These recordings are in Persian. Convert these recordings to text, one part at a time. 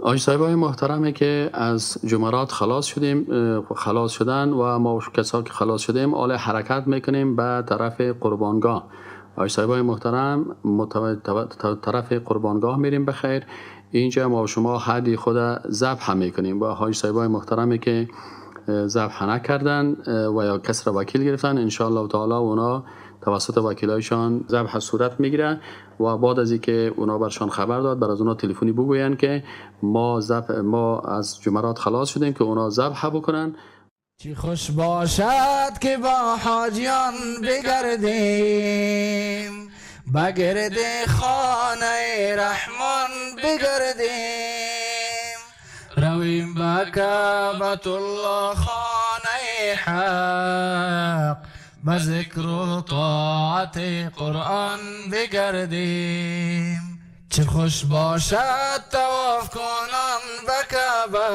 حاجی صاحبای محترمه که از جمرات خلاص شدیم، خلاص شدن و ما کسا که خلاص شدیم حالا حرکت میکنیم به طرف قربانگاه. حاجی صاحبای محترم طرف قربانگاه میریم بخیر. اینجا ما شما هدی خود ذبح میکنیم و حاجی صاحبای محترمی که ذبح نکردن و یا کس را وکیل گرفتن، ان شاء الله تعالی اونا توسط وکیلایشان ذبح صورت میگیره و بعد از اینکه اونا برشان خبر داد، بر از اونا تلفنی بگوین که ما از جمرات خلاص شدیم که اونا ذبح بکنن. چی خوش باشد که با حاجیان بگردیم، بگرد خانه رحمان بگردیم، رویم به کعبة الله خانه حق، به ذکر و طاعت قرآن بگردیم. چه خوش باشد طواف کنان به کعبه،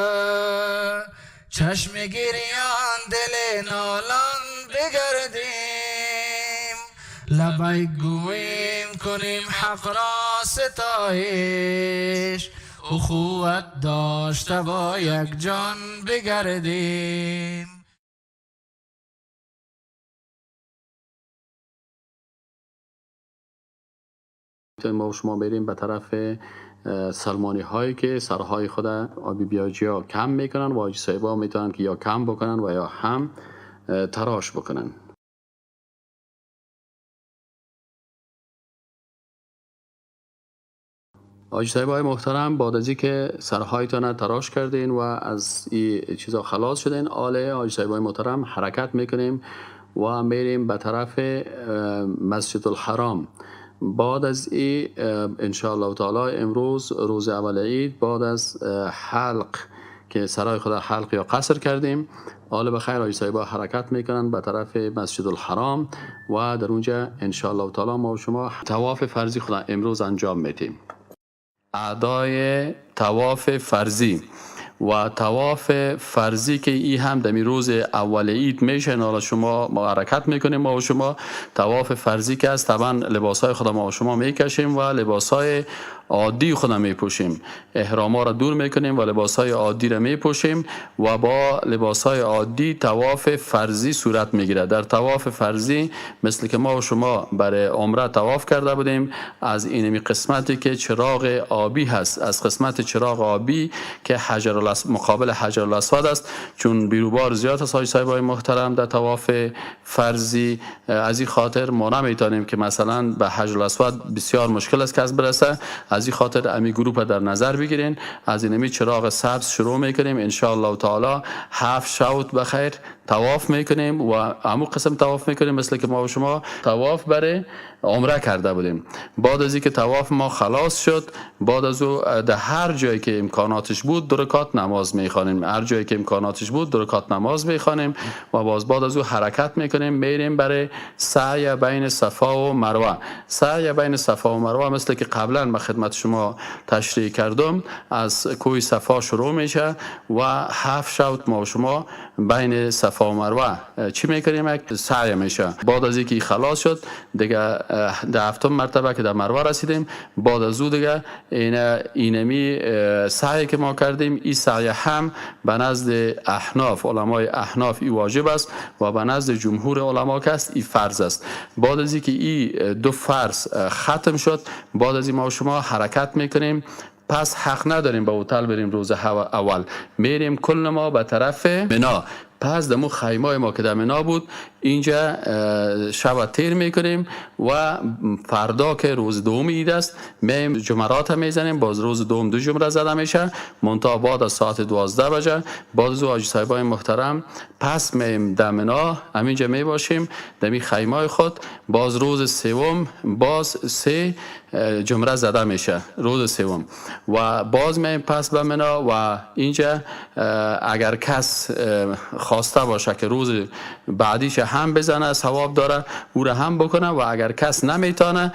چشم گریان دل نالان بگردیم، لبیک گوییم کنیم حق را ستایش، اخوت داشته با یک جان بگردیم. ما و شما بریم به طرف سلمانی هایی که سرهای خود آبی بیاجی ها کم میکنن و حاجی صاحبا میتونن که یا کم بکنن و یا هم تراش بکنن. حاجی صاحبای محترم بعد از اینکه سرهایتان تراش کردین و از این چیزا خلاص شدین، آله حاجی صاحبای محترم حرکت میکنیم و میریم به طرف مسجد الحرام. بعد از این ان شاء الله تعالی امروز روز اول عید، بعد از حلق که سرای خدا حلق یا قصر کردیم، آل بخیر حاجی صاحبا حرکت میکنن به طرف مسجد الحرام و در اونجا ان شاء الله تعالی ما و شما طواف فرضی خدا امروز انجام میدیم. ادای طواف فرضی و طواف فرضی که ای هم در روز اول عید میشه، حالا شما ما حرکت میکنیم ما و شما طواف فرضی که است، طبعا لباسهای خود ما و شما میکشیم و لباسهای عادی خود میپوشیم، احراما را دور میکنیم و لباسهای عادی را میپوشیم و با لباسهای عادی طواف فرضی صورت میگیره. در طواف فرضی مثل که ما و شما برای عمره طواف کرده بودیم، از اینمی قسمتی که چراغ آبی هست، از قسمت چراغ آبی که مقابل حجر الاسود است، چون بیروبار زیاد است حاجی صاحبای محترم در طواف فرضی، از این خاطر ما نمیتونیم که مثلا به حجر الاسود بسیار مشکل است که از برسه، از این خاطر امی گروپ در نظر بگیرین. از اینمی چراغ سبز شروع میکنیم ان شاء الله تعالی 7 شوط بخیر طواف میکنیم و همون قسم طواف میکنیم مثل که ما و شما طواف برای عمره کرده بودیم. بعد از اینکه طواف ما خلاص شد، بعد از او در هر جایی که امکاناتش بود 2 رکعت نماز میخوانیم، هر جایی که امکاناتش بود 2 رکعت نماز میخوانیم و باز بعد از او حرکت میکنیم میریم برای سعی بین صفا و مروه. سعی بین صفا و مروه مثل که قبلا من خدمت شما تشریح کردم، از کوه صفا شروع میشه و 7 شوط ما و شما بین صفا و مروه چی میکنیم؟ یک سعی میشه. بعد از اینکه خلاص شد دیگه در 7 مرتبه که در مروه رسیدیم، بعد از او دیگه اینمی سعی که ما کردیم، این سعی هم به نزد احناف، علمای احناف ای واجب است و به نزد جمهور علما که است ای فرض است. بعد از اینکه این 2 فرض ختم شد، بعد از این ما شما حرکت میکنیم. پس حق نداریم به هتل بریم روز اول، میریم کل ما به طرف منا. پس دمو خیمای ما که در منا بود اینجا شب تیر میکنیم و فردا که روز دوم عید است میم جمرات هم میزنیم. باز روز دوم 2 جمره زده میشه، منتها بعد از ساعت 12 بجه. بعد از حاجی صاحبای محترم پس میم در منا همینجا میباشیم دمی خیمای خود. باز روز سوم باز 3 جمره زده میشه روز سوم و باز میم پس به منا و اینجا اگر کس خواسته باشه که روز بعدیش هم بزنه ثواب داره، او را هم بکنه. و اگر کس نمیتونه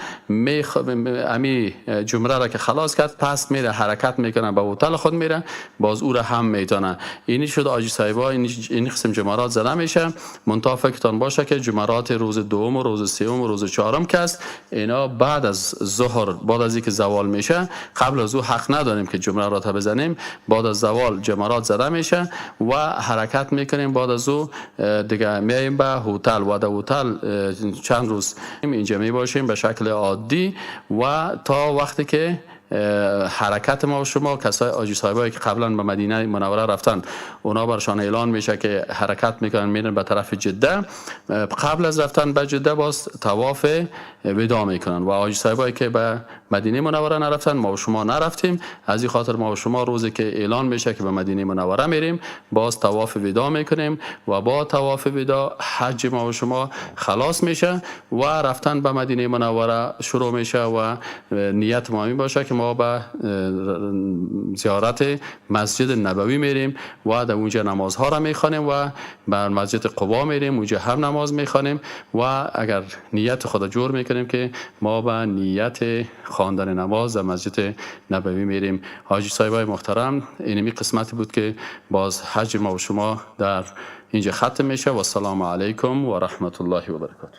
امی جمره را که خلاص کرد پس میره حرکت میکنه به هتل خود میره، باز او را هم میتونه. اینی شد حاجی صاحبا، این قسم جمرات زده میشه. منتها فکرتان باشه که جمرات روز دوم و روز سوم و روز چهارم که است، اینا بعد از ظهر، بعد از اینکه زوال میشه، قبل از او حق نداریم که جمرات بزنیم. بعد از زوال جمرات زده میشه و حرکت میکنیم. بعد از او دیگه میایم به هتل و در هتل چند روز اینجا میباشیم به شکل عادی و تا وقتی که حرکت ما و شما کسای حاجی صاحبایی که قبلا به مدینه منوره رفتن، اونا برشان اعلان میشه که حرکت میکنن میرن به طرف جده. قبل از رفتن به جده باز طواف وداع میکنن و حاجی صاحبایی که به مدینه منوره نرفتن، ما و شما نرفتیم، از این خاطر ما و شما روزی که اعلان میشه که به مدینه منوره میریم باز طواف وداع میکنیم و با طواف وداع حج ما و شما خلاص میشه و رفتن به مدینه منوره شروع میشه و نیت ما می باشه که ما به زیارت مسجد نبوی میریم و در اونجا نمازها را میخوانیم و بر مسجد قبا میریم، اونجا هم نماز میخوانیم و اگر نیت خود جور میکنیم که ما به نیت خواندن نماز در مسجد نبوی میریم. حاجی صاحبای محترم، اینمی قسمتی بود که باز حج ما و شما در اینجا ختم میشه. و السلام علیکم و رحمت الله و برکاته.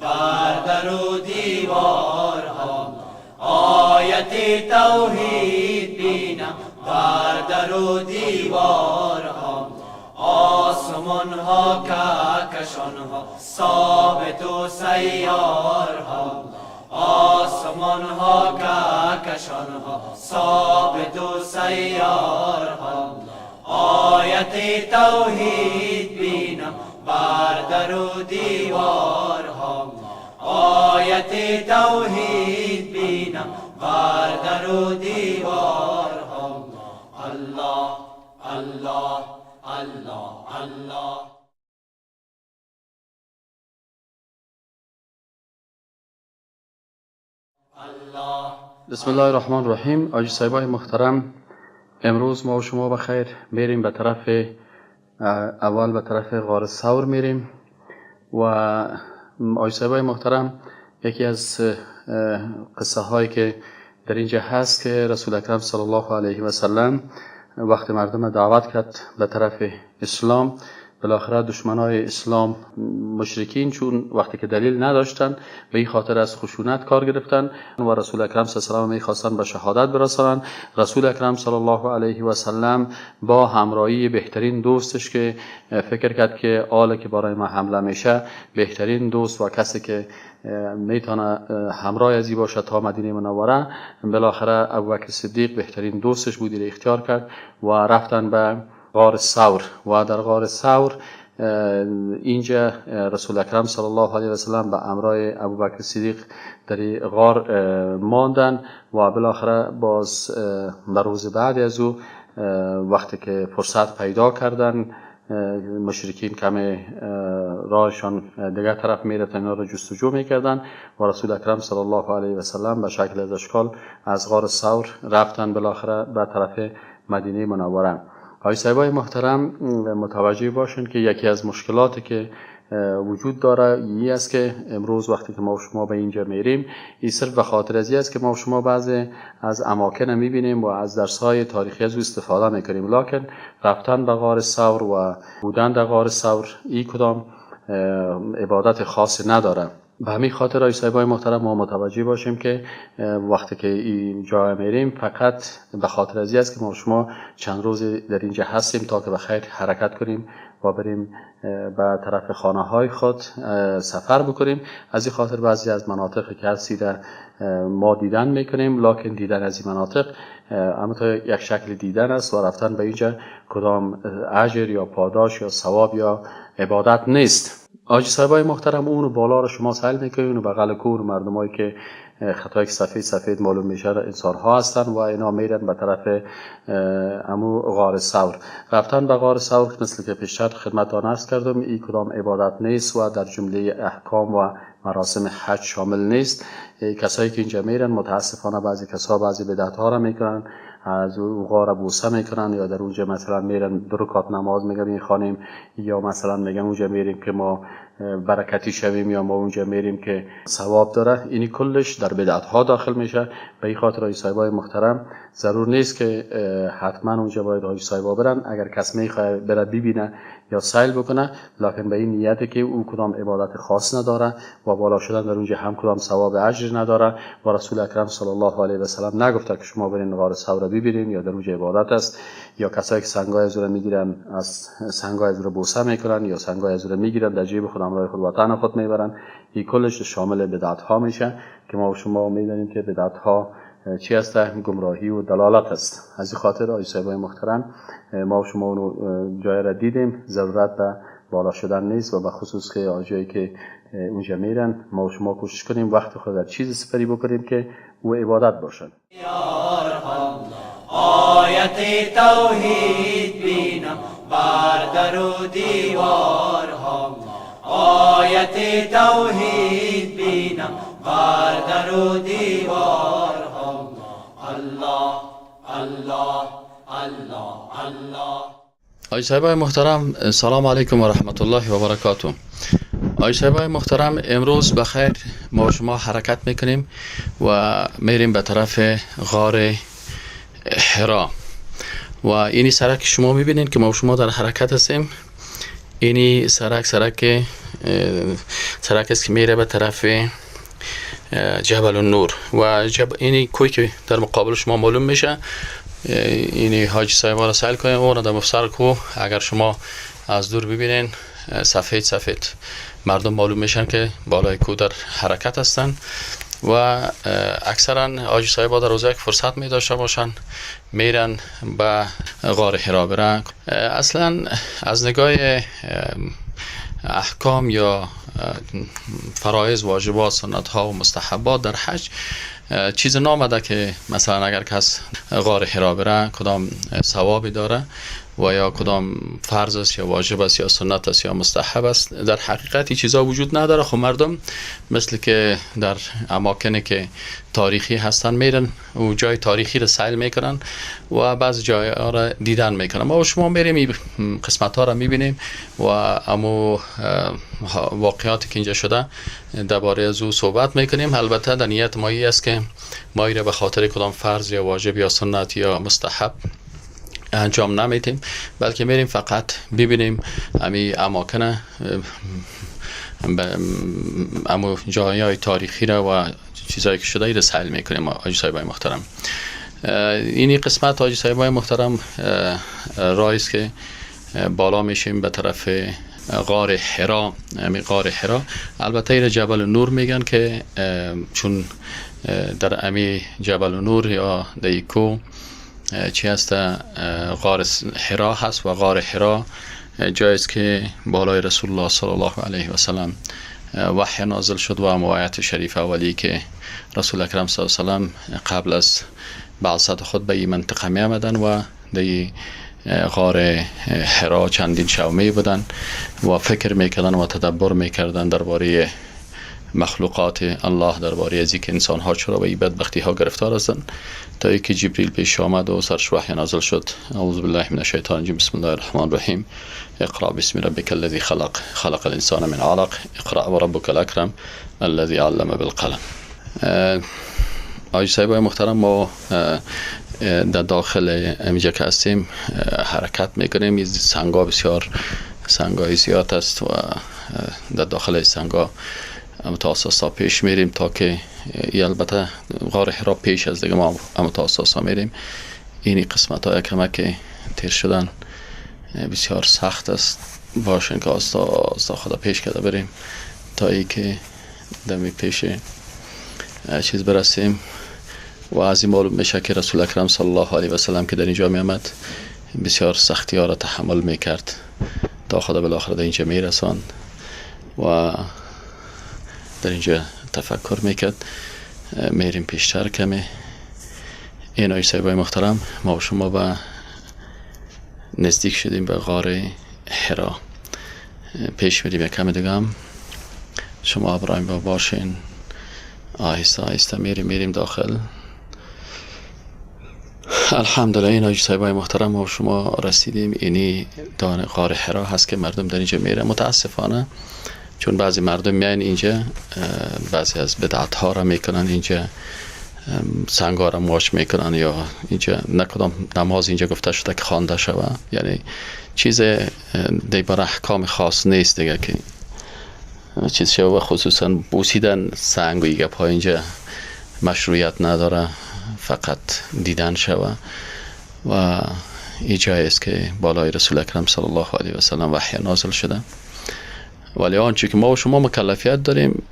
بر در و دیوارها آیت توحید بینم، بر در و دیوارها آسمان ها کهکشان ها ثابت و سیارها، آسمان ها کهکشان ها ثابت و سیارها، آیت توحید بینم بر در و دیوارها، آیت توحید بینم بر در و دیوارها. الله الله الله الله. الله. بسم الله الرحمن الرحیم. حاجی صاحبای محترم، امروز ما و شما بخیر میریم به طرف اول به طرف غار ثور میریم و حاجی صاحبای محترم، یکی از قصه هایی که در اینجا هست که رسول اکرم صلی الله علیه و سلم وقت مردم دعوت کرد به طرف اسلام، بالاخره دشمنای اسلام مشرکین چون وقتی که دلیل نداشتن به این خاطر از خشونت کار گرفتن و رسول اکرم صلی الله علیه و سلم میخواستن به شهادت برسانن. رسول اکرم صلی الله علیه و سلم با همراهی بهترین دوستش که فکر کرد که آله که برای ما حمله میشه بهترین دوست و کسی که میتونه همراه ازی باشه تا مدینه منوره، بالاخره ابوبکر صدیق بهترین دوستش بود، اختیار کرد و رفتن به غار ثور و در غار ثور اینجا رسول اکرم صلی الله علیه و سلم به امرای ابوبکر صدیق در غار ماندن و بالاخره باز به روز بعد از او وقتی که فرصت پیدا کردن مشرکین کمی راهشان دیگر طرف میرفتن، اینا را جستجو میکردن و رسول اکرم صلی الله علیه و سلم به شکل از اشکال از غار ثور رفتن بالاخره به طرف مدینه منوره. حاجی صاحبای محترم، متوجه باشین که یکی از مشکلاتی که وجود داره این است که امروز وقتی که ما و شما به اینجا میریم، این صرف به خاطر از این است که ما و شما بعضی از اماکن میبینیم و از درس‌های تاریخی از او استفاده میکنیم، لکن رفتن به غار ثور و بودن در غار ثور این کدام عبادت خاصی نداره. به همین خاطر حاجی صاحبای محترم ما متوجه باشیم که وقتی که اینجا میریم فقط به خاطر از این است که ما شما چند روز در اینجا هستیم تا که به خیر حرکت کنیم و بریم به طرف خانه های خود سفر بکنیم. از این خاطر بعضی از مناطق که هستی در ما دیدن میکنیم، لکن دیدن از این مناطق اما تا یک شکل دیدن است و رفتن به اینجا کدام اجر یا پاداش یا ثواب یا عبادت نیست. حاجی صاحبای محترم، اونو بالا رو شما سیل میکنید، اونو بغل کور مردمایی که خطایی که سفید سفید معلوم میشه انسان ها هستن و اینا میرن به طرف امو غار ثور. رفتن به غار ثور مثل که پیشتر خدمتتان عرض کردم این کدام عبادت نیست و در جمله احکام و مراسم حج شامل نیست. کسایی که اینجا میرن متاسفانه بعضی کسا بعضی بدعت ها را میکنن، از او غار بوسه میکنن، یا در اونجا مثلا میرن 2 رکعت نماز میگن میخوانیم، یا مثلا میگن اونجا میریم که ما برکتی شویم، یا ما اونجا میریم که ثواب داره. اینی کلش در بدعت ها داخل میشه. به این خاطر حاجی صاحبای محترم ضرور نیست که حتما اونجا باید حاجی صاحبا برن. اگر کس میخواد بره ببینه یا سیل بکنه، لکن به این نیت که او کدام عبادت خاص نداره و بالا شدن در اونجا هم کدام ثواب اجر نداره و رسول اکرم صلی الله علیه و سلم نگفته که شما برین غار ثور ببینین یا در اونجا عبادت است، یا کسایی که سنگای از میگیرن از سنگای از بوسه میکنن یا سنگای از میگیرن در جیب خود همراه خود وطن خود میبرن. این کلش شامل بدعت ها میشه که ما و شما میدانیم که بدعت ها چی است؟ گمراهی و دلالت است. از این خاطر آقای صاحبای محترم ما و شما اونو جای را دیدیم، ضرورت به بالا شدن نیست و به خصوص که آجایی که اونجا میرن ما و شما کوشش کنیم وقت خود در چیز سپری بکنیم که او عبادت باشد. آیت توحید بینم بر در و دیوارها، آیت توحید بینم بر در و دیوارها. الله الله الله الله. آقای صاحبای محترم سلام علیکم و رحمت الله و برکاته. آقای صاحبای محترم امروز بخیر ما شما حرکت میکنیم و میریم به طرف غار حرا و اینی سرک شما میبینین که ما شما در حرکت هستیم. اینی سرک سرک است که میره به طرف جبل النور و اینی کوی که در مقابل شما معلوم میشه. اینی حاجی صاحب را سیل کنیم اون در مفسر کو، اگر شما از دور ببینین سفید سفید مردم معلوم میشن که بالای کو در حرکت هستن و اکثرا حاجی صاحبا در روزایی که فرصت می داشته باشن میرن به غار حرا برن. اصلا از نگاه احکام یا فرایض، واجبات، سنت ها و مستحبات در حج چیز نامده که مثلا اگر کس غار حرا بره کدام ثوابی داره و یا کدام فرض است یا واجب است یا سنت است یا مستحب است. در حقیقت این چیزا وجود نداره. خب مردم مثل که در اماکنی که تاریخی هستن میرن و جای تاریخی رو سیل میکنن و بعض جای ها را دیدن میکنن. ما و شما میریم این قسمت ها را میبینیم و امو واقعاتی که اینجا شده درباره از او صحبت میکنیم. البته در نیت ما این است که ما را به خاطر کدام فرض یا واجب یا سنت یا مستحب انجام نمیتیم، بلکه میریم فقط ببینیم امی اماکن امو جای تاریخی را و چیزایی که شده را سیل میکنیم. حاجی صاحبای محترم اینی قسمت حاجی صاحبای محترم راهی است که بالا میشیم به طرف غار حرا. امی غار حرا البته ایره جبل نور میگن که چون در امی جبل نور یا دیکو چی هست غار حرا هست و غار حرا جایی است که بالای رسول الله صلی الله علیه و سلم وحی نازل شد و موایت شریف اولی که رسول اکرم صلی الله علیه و سلم قبل از بعثت خود به این منطقه می آمدن و در غار حرا چندین شب می بودن و فکر میکردن و تدبر میکردن درباره مخلوقات الله، درباره از اینکه انسان ها چرا به این بدبختی ها گرفتار هستند، تا اینکه جبریل پیش آمد و سرش وحی نازل شد. اعوذ بالله من الشیطان الرجیم، بسم الله الرحمن الرحیم، اقرأ باسم ربک الذی خلق، خلق الانسان من علق، اقرأ وربک الاکرم الذی علم بالقلم. آقای صاحب محترم ما در داخل اینجا که هستیم حرکت میکنیم. سنگا بسیار سنگای زیاد است و در داخل سنگا متاسسا پیش میریم تا که البته غار حرا پیش از دیگه ما متاسسا میریم. این قسمت های کمک تیر شدن بسیار سخت است، باشن که آستا آستا خدا پیش کرده بریم تا ای که دمی پیش چیز برسیم. و از این معلوم میشه که رسول اکرم صلی الله علیه و سلم که در اینجا می آمد بسیار سختی ها را تحمل میکرد تا خدا بالاخره در اینجا میرساند و در اینجا تفکر میکرد. میریم پیشتر کمی. این آقای صاحبای محترم ما و شما به نزدیک شدیم به غار حرا، پیش میریم یک کمی دیگه هم شما ابراهیم با باشین. آهسته آهسته میریم داخل. الحمدلله این حاجی صاحبای محترم ما شما رسیدیم. اینی دان غار حرا هست که مردم در اینجا میره. متاسفانه چون بعضی مردم میان اینجا بعضی از بدعت ها را میکنن، اینجا سنگا را ماچ میکنن، یا اینجا نکدام نماز اینجا گفته شده که خوانده شوه، یعنی چیز دیگه احکام خاص نیست دیگه که چیز شوه، خصوصا بوسیدن سنگ و ایگه پا اینجا مشروعیت نداره، فقط دیدن شوه. و این جایی است که بالای رسول اکرم صلی الله علیه و سلم وحی نازل شده. ولی آنچه که ما و شما مکلفیت داریم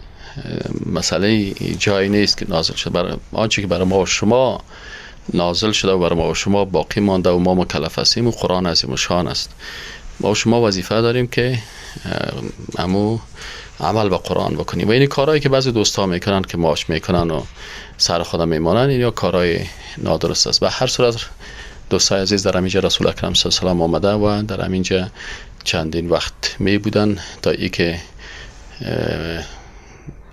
مسئله جایی نیست که نازل شده، برای آنچه که برای ما و شما نازل شده و برای ما و شما باقی مانده و ما مکلف هستیم و قرآن عظیم الشان است. ما و شما وظیفه داریم که امو عمل با قرآن بکنیم. و این کارهایی که بعضی دوستا میکنن که ماش میکنن و سر خودم میمانن، این یا کارهای نادرست است. به هر صورت دوستای عزیز، در همینجا رسول اکرم صلی الله علیه و سلم آمده و در همینجا چندین وقت می بودن تا ای که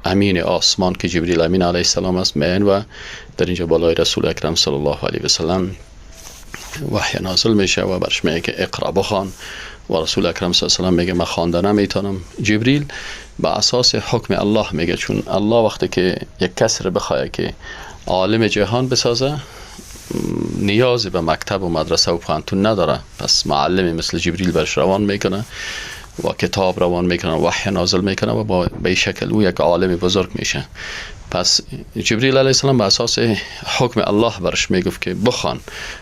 امین آسمان که جبریل امین علیه السلام است میان و در اینجا بالای رسول اکرم صلی الله علیه و سلم وحی نازل میشه و برش میگه که اقرا، بخوان. و رسول اکرم صلی الله علیه و سلم میگه من خوانده نمیتونم. جبریل به اساس حکم الله میگه، چون الله وقتی که یک کس رو بخواد که عالم جهان بسازه نیاز به مکتب و مدرسه و پوهنتون نداره، پس معلمی مثل جبریل برش روان میکنه و کتاب روان میکنه، وحی نازل میکنه و با به شکل او یک عالم بزرگ میشه. پس جبریل علیه السلام به اساس حکم الله برش میگفت که بخوان،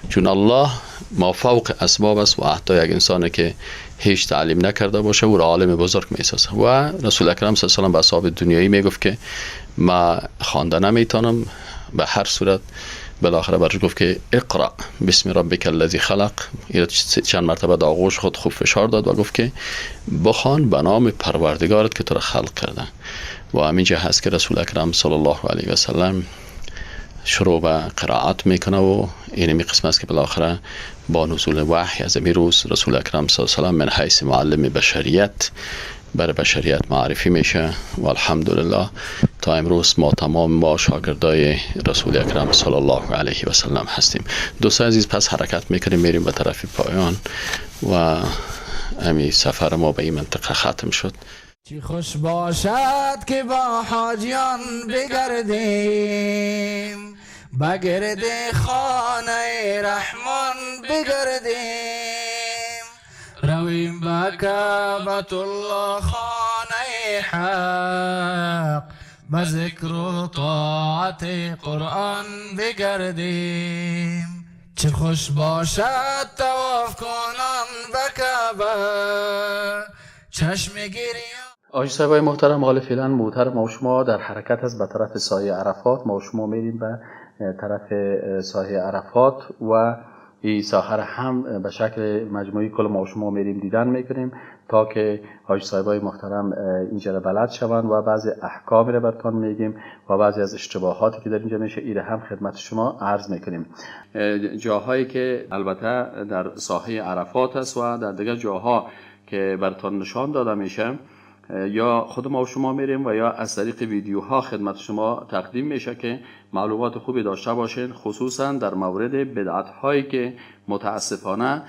چون الله ما فوق اسباب است و حتی یک انسانی که هیچ تعلیم نکرده باشه او را عالم بزرگ میسازه. و رسول اکرم صلی الله علیه و سلم به اصحاب دنیایی میگفت که ما خوانده نمیتونم، به هر صورت بالاخره برش گفت که اقرا بسم ربک الذی خلق. چند مرتبه در آغوش خود خوب فشار داد و گفت که بخوان به نام پروردگارت که تو را خلق کرده. و همینجا هست که رسول اکرم صلی الله علیه و سلم شروع به قرائت میکنه و اینمی قسم است که بالاخره با نزول وحی از این روز رسول اکرم صلی الله علیه و سلم من حیث معلم بشریت بر بشریت معرفی میشه. و الحمدلله تا امروز ما تمام ما شاگردای رسول اکرم صلی الله علیه و سلم هستیم. دوستان عزیز، پس حرکت میکنیم میریم به طرف پایان و همین سفر ما به این منطقه ختم شد. چی خوش باشد که با حاجیان بگردیم، بگرد خانه رحمان بگردیم، رویم به کعبة الله خانه حق، به ذکر و طاعت قرآن بگردیم. چه خوش باشد طواف کنان به کعبه، چشم گریان. آجی صاحبای محترم، حال فعلا موتر ما شما در حرکت است به طرف ساحه عرفات. ما شما میریم به طرف ساحه عرفات و این ساحه هم به شکل مجموعی کل ما شما میریم دیدن میکنیم تا که حاج صاحبای محترم اینجا را بلد شوند و بعضی احکام را براتون میگیم و بعضی از اشتباهاتی که در اینجا میشه ایره هم خدمت شما عرض میکنیم. جاهایی که البته در ساحه عرفات است و در دیگر جاها که براتون نشان داده میشه، یا خود ما و شما میریم و یا از طریق ویدیوها خدمت شما تقدیم میشه که معلومات خوبی داشته باشین، خصوصا در مورد بدعت هایی که متاسفانه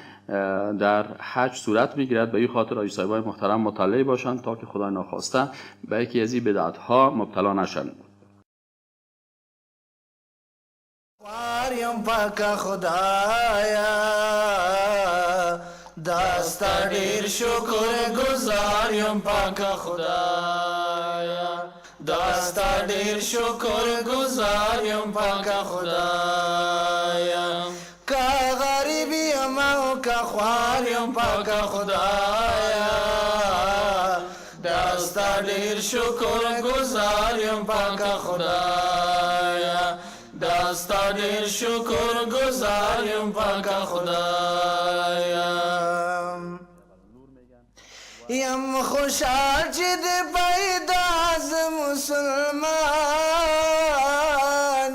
در حج صورت میگیرد. به این خاطر حاجی صاحبای محترم مطلع باشند تا که خدای ناخواسته به یکی از این بدعت ها مبتلا نشن. دستا ډیر شکر گزار یم پاک خدایا، دستا ډیر شکر گزار یم پاک خدایا، کا غریب یم او کا خوار یم پاک خدایا، دستا ډیر شکر گزار یم پاک خدایا، دستا ډیر شکر گزار یم پاک خدایا. یم خوشحال چې د پیدا ز مسلمان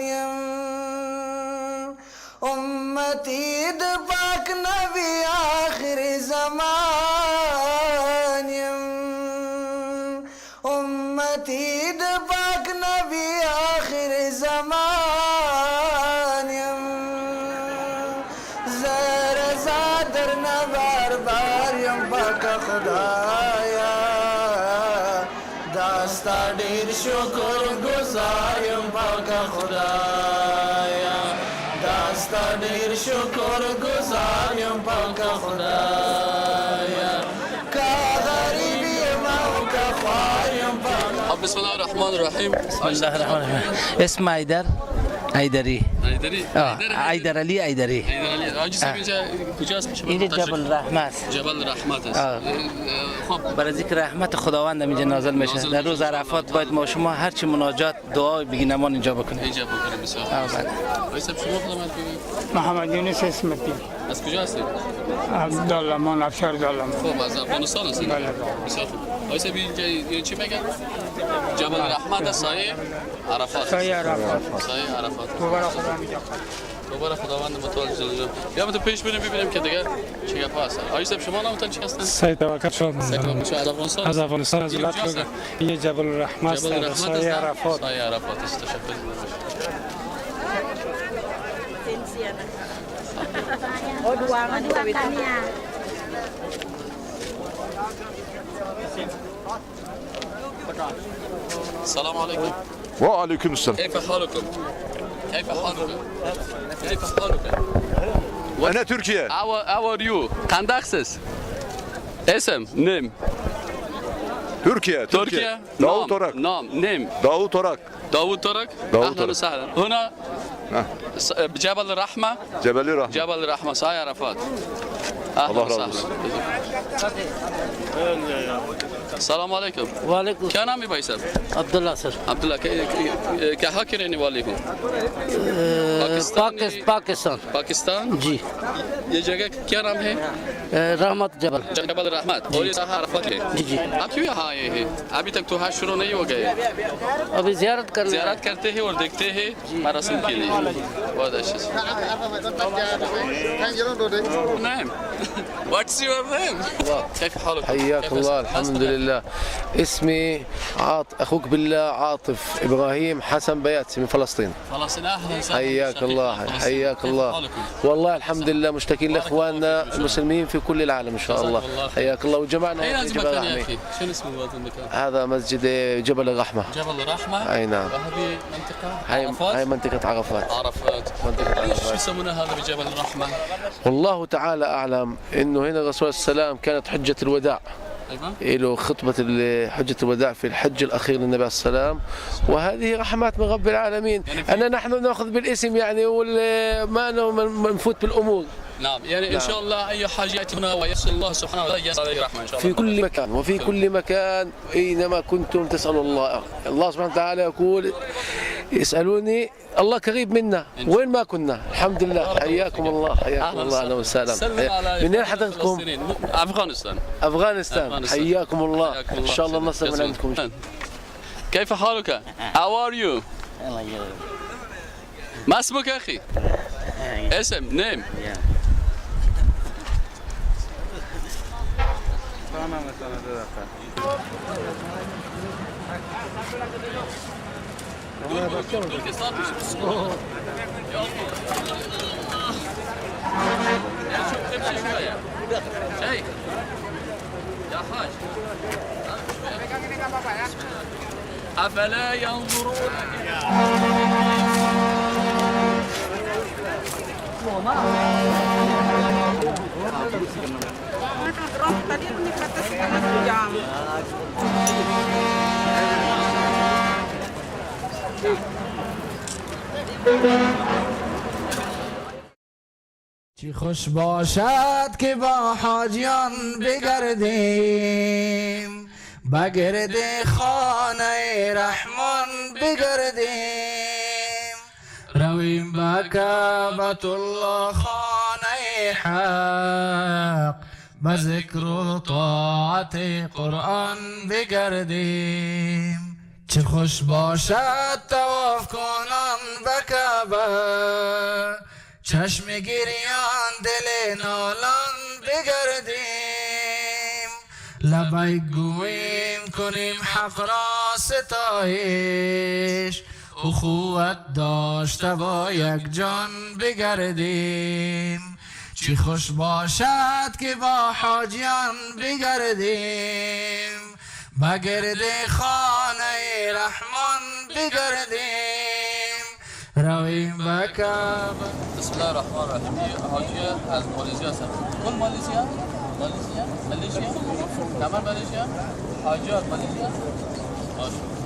یم، امتی د پاک نبی آخر زمان یم، امتی امتی د پاک نبی آخر زمان یم. زه رضا درنه بار بار یم پاک خدایا، دا ستا ډېر شکر ګزار یم پاک خدایا، دا ستا ډېر شکر ګزار یم پاک خدایا. که غریب یم او که خوار یم پاک. بسم الله الرحمن الرحیم. بسم الله الرحمن الرحیم. اسم ایدر ایدری. ایدری. ایدر علی ایدری. ایدر علی. آجی صاحب اینجا کجاست؟ میشه اینجا جبل رحمه است. جبل رحمت است. خب برای ذکر رحمت خداوند اینجا نازل میشه. در روز عرفات باید ما شما هر چی مناجات دعا بگینمان اینجا بکنیم. اینجا بکنیم. بسیار خوب. آقای صاحب شما خدمت بگید. محمد یونس اسمتی. از کجا هستید؟ از دالمان، افشار دالمان. خب از افغانستان هستید؟ بله. بسیار خوب. آقای صاحب اینجا چی میگن؟ جبل رحمت سایه عرفات. سایه عرفات. سایه عرفات. توبه خدا میگه. توبه خداوند متعال جل جلاله. بیا تو پیش بریم ببینیم که دیگه چه گپا هست. آقای صاحب شما نامتون چی هستن؟ سید توکل شد. سید توکل از افغانستان. از افغانستان، از ولایت این جبل الرحمه است. سایه عرفات. سایه عرفات است. تشکر. السلام عليكم. وعليكم السلام. كيف حالكم؟ كيف حالك؟ كيف حالك؟ أنا تركيا. How are you? قندقسز. اسم نيم. تركيا. تركيا. داوود ترك. نعم نيم. داوود ترك. داوود ترك. أهلا وسهلا. هنا جبل الرحمة. جبل الرحمة. جبل الرحمة سایه عرفات. أهلا وسهلا. السلام علیکم. وعلیکم. क्या नाम है भाई साहब? अब्दुल्ला सर. अब्दुल्ला, कहाँ के रहने वाले हो? पाकिस्तान. पाकिस्तान जी. ये जगह क्या नाम है? रहमत जबल. जबल रहमत. और ये अरफात है. जी जी. आप क्यों यहाँ आए हैं? अभी तक तो हज शुरू नहीं हो गए. अभी जियारत कर जियारत करते हैं और देखते हैं मरासिम के लिए. बहुत अच्छे. نعم. What's your name? كيف حالك؟ حياك الله. الحمد لله. اسمي اخوك بالله عاطف ابراهيم حسن بياتي من فلسطين. فلسطين. اهلا وسهلا. حياك الله. حياك الله. والله الحمد لله مشتاقين لاخواننا المسلمين في كل العالم ان شاء الله. حياك الله. وجمعنا في جبل الرحمه. شنو اسم هذا المكان؟ هذا مسجد جبل الرحمه. جبل الرحمه. اي نعم. وهذه منطقه عرفات. هاي منطقه عرفات. عرفات. منطقه عرفات. ليش يسمونها هذا بجبل الرحمه؟ والله تعالى اعلم. انه هنا الرسول السلام كانت حجه الوداع. له خطبة حجة الوداع في الحج الأخير للنبي عليه السلام، وهذه رحمات من رب العالمين. يعني أن نحن نأخذ بالاسم يعني وما نفوت بالأمور. نعم يعني نعم. إن شاء الله أي حاجة يأتي هنا ويسأل الله سبحانه وتعالى عليه رحمة إن شاء الله. في كل مكان وفي كل مكان أينما كنتم تسألوا الله. الله سبحانه وتعالى يقول اسألوني، الله قريب منا وين ما كنا. الحمد لله. حياكم الله. حياكم الله. اهلا وسهلا. من وين حضرتكم؟ افغانستان. افغانستان. حياكم الله. ان شاء الله النصر من عندكم. كيف حالك؟ How are you? ما اسمك اخي؟ اسم نيم. يا حاج أفلا ينظرون چی خوش باشد که با حاجیان بگردیم، بگرد خانه رحمان بگردیم، رویم به کعبة الله خانه حق، به ذکر و طاعت قرآن بگردیم. چه خوش باشد طواف کنان به کعبه، چشم گریان دل نالان بگردیم، لبیک گوییم کنیم حق را ستایش، اخوت داشته با یک جان بگردیم. چی خوش باشد که با حاجیان بگردیم، بگرد خانه رحمان بگردیم، رویم بکعبه. بسم الله الرحمن الرحیم. حاجی از مالزی هستم. کل مالزیا؟ مالزیا؟ مالزیا؟ تمام مالزیا؟ حاجی از مالزیا؟ باشه.